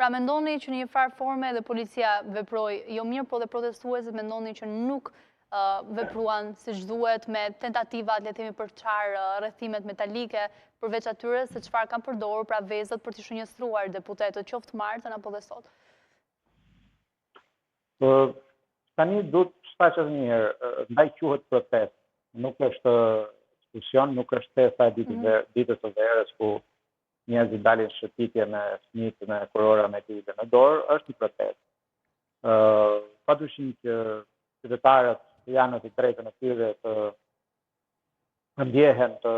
Pra mendoni që në një farë forme edhe policia veproi jo mirë, po dhe protestuesit mendoni që nuk vepruan siç duhet me tentativat, le të themi për çarë rrethimet metalike, përveç atyre se çfarë kanë përdorur pra vezët për t'i shënjestruar deputetët, qoftë të martën apo dhe sot. Tani duhet të thashë edhe një herë, ndaj quhet protestë, nuk është diskusion, nuk është festa e ditës, mm -hmm. ditës së verës ku njerëzit dalin shëtitje me fëmijët me kurora me lule në dorë, është një protestë. Ë, pa dyshim që qytetarët janë në të drejtën e tyre të ndjehen të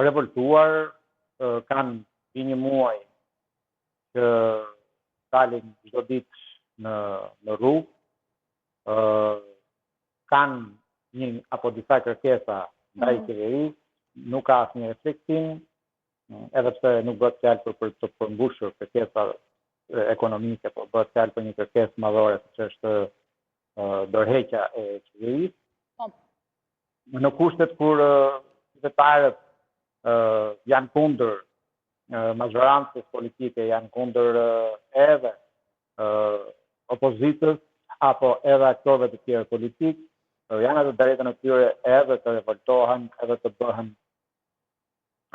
revoltuar, kanë mbi një muaj që dalin çdo ditë në në rrugë, ë kanë një apo disa kërkesa ndaj mm. qeverisë, nuk ka asnjë reflektim, edhe pse nuk bëhet fjalë për për të përmbushur kërkesa ekonomike, po bëhet fjalë për një kërkesë madhore, siç është dorëheqja e qeverisë. Po. Në kushtet kur qytetarët janë kundër mazhorancës politike, janë kundër edhe opozitës apo edhe aktorëve të tjerë politikë, janë në të drejtën e tyre edhe të revoltohen, edhe të bëhen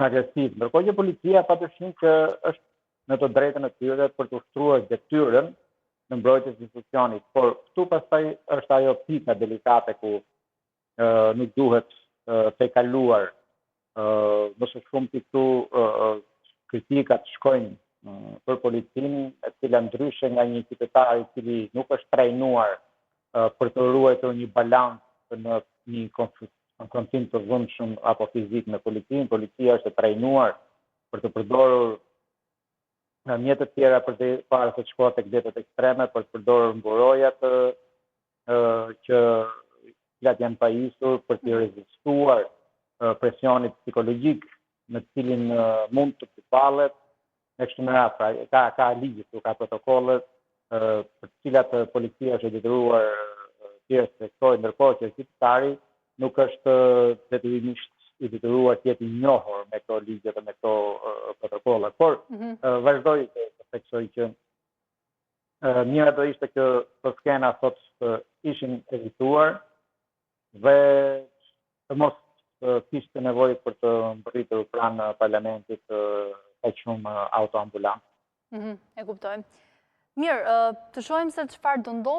agresivë. Ndërkohë që policia padyshim që është në të drejtën e tyre për të ushtruar detyrën në mbrojtje të institucionit, por këtu pastaj është ajo pika delikate ku nuk duhet tejkaluar më së shumti këtu kritikat shkojnë për policinë, e cila ndryshe nga një qytetar i cili nuk është trajnuar për të ruajtur një balancë në një konfrontim të dhunshëm apo fizik me policinë, policia është e trajnuar për të përdorur mjete të tjera për të para se të shkohet tek mjetet ekstreme, për të përdorur mburoja të që cilat janë pajisur për t'i rezistuar presionit psikologjik me të cilin mund të përballet e kështu me radhë. Pra, ka ka ligje këtu, ka protokolle për të cilat policia është e detyruar t'i respektojë, ndërkohë që qytetari nuk është detyrimisht i detyruar të jetë i njohur me këto ligje dhe me këto protokolle. Por mm -hmm. vazhdoj të theksoj që Mira do ishte që këto skena sot të ishin evituar dhe të mos kishte nevojë për të mbërritur pranë parlamentit kaq shumë autoambulanca. Mm -hmm, e kuptoj. Mirë, të shohim se çfarë do ndodhë.